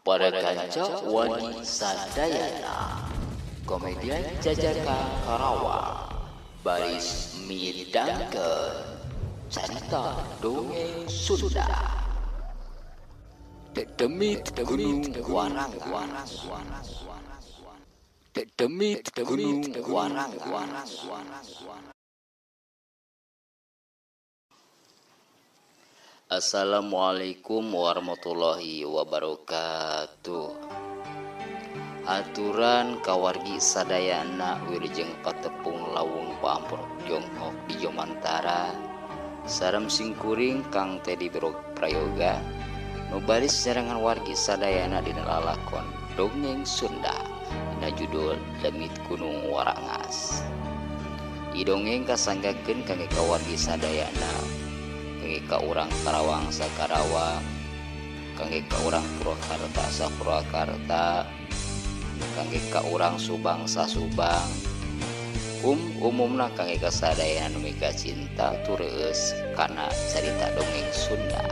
Para kanca wani sadayana, komedian Jajaka Karawang baris midangkeun carita dongeng Sunda. Dedemit Gunung Warangas. Dedemit Gunung Warangas. Assalamualaikum warahmatullahi wabarakatuh. Aturan kawargi sadayana wilujeng patepung lawung paampur jonghok di Jomantara. Sarem singkuring Kang Teddy Prayoga nu baris sarengan wargi sadayana dina lalakon dongeng Sunda dina judul Demit Gunung Warangas. Ieu dongeng kasanggakeun kangge kawargi sadayana, kangge ka urang Karawang sakarawang, kangge ka urang Purwakarta sapurwakarta, kangge ka urang Subang sasubang, umumna kangge ka sadayana nu mika cinta tureueus kana carita dongeng Sunda.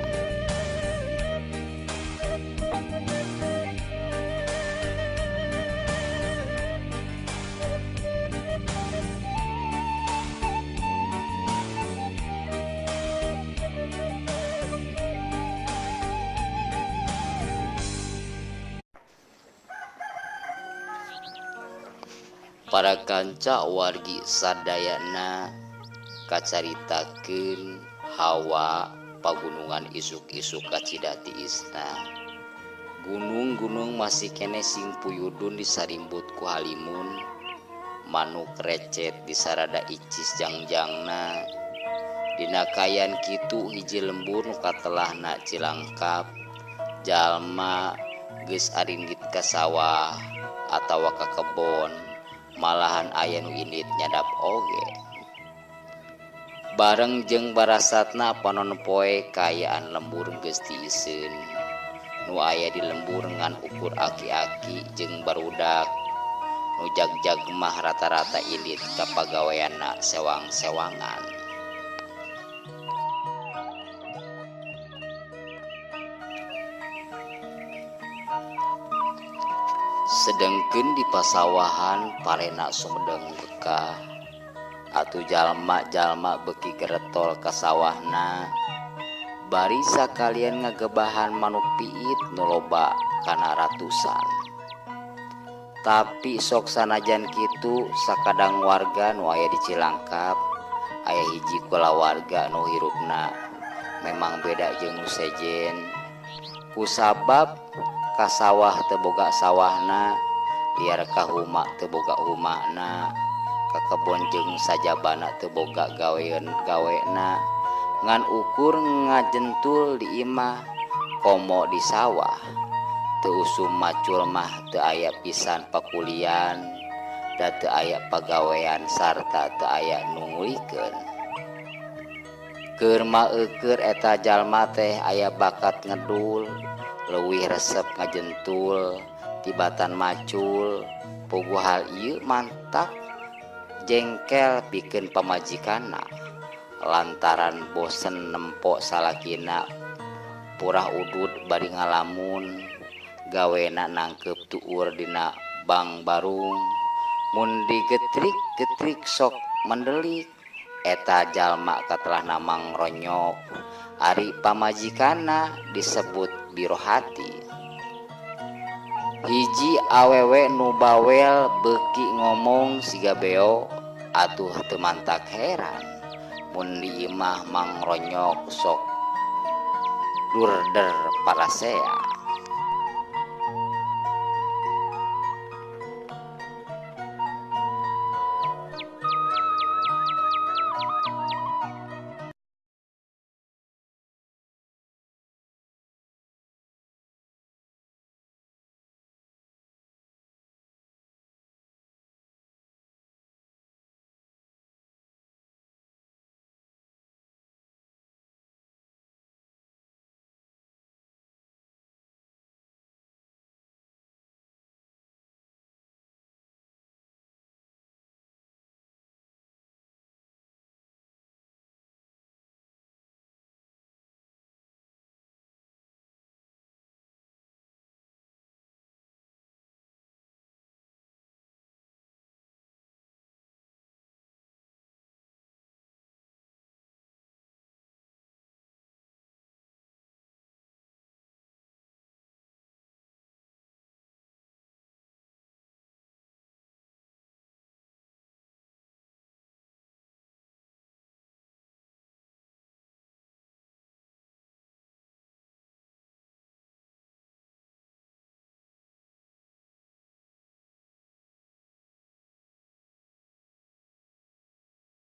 Para kanca wargi sadayana kacaritakeun hawa pagunungan isuk-isuk kacida tiisna. Gunung-gunung masih kene sing puyudun disarimbut ku halimun, manuk recet disarada icis jangjangna. Dina kayan kitu hiji lembur nu katelahna Cilangkap, jalma geus arindit ka sawah atawa ka kebon, malahan aya nu indit nyadap oge. Bareng jeung barasatna panon poe kaayaan lembur geus tiiseun. Nu aya di lembur ngan ukur aki-aki jeung barudak. Nu jag-jag mah rata-rata indit ka pagaweanna sewang-sewangan. Sedengkeun di pasawahan parena Sumedang bekah, atuh jalma-jalma beuki geretol ka sawahna. Bari sakalian ngagebahan manuk piit nu loba kana ratusan. Tapi sok sanajan kitu sakadang warga nu aya di Cilangkap, aya hiji kulawarga nu hirupna memang beda jeung nu sejen. Kusabab ka sawah teu boga sawahna, liar ka huma teu boga humana, ka kebon jeung sajabana teu boga gawean gawena, ngan ukur ngajentul di imah komo di sawah. Teu usum macul mah teu aya pisan pakulian, da teu aya pagawean sarta teu aya nu ngulikeun. Keur maeukeun eta jalma teh aya bakat ngedul, leuwih resep ngajentul tibatan macul. Puguh hal ieu mantak jengkel pikeun pamajikanna lantaran bosen nempo salakina purah udud bari ngalamun, gawena nangkeup tuur dina bang barung, mun digetrik-getrik sok mendelik. Eta jalma katelahna mangronyok, ari pamajikanna disebut birohati. Hiji awewe nu bawel beuki ngomong siga beo, atuh teu mantak heran mun di imah mangronyok sok durder parasea.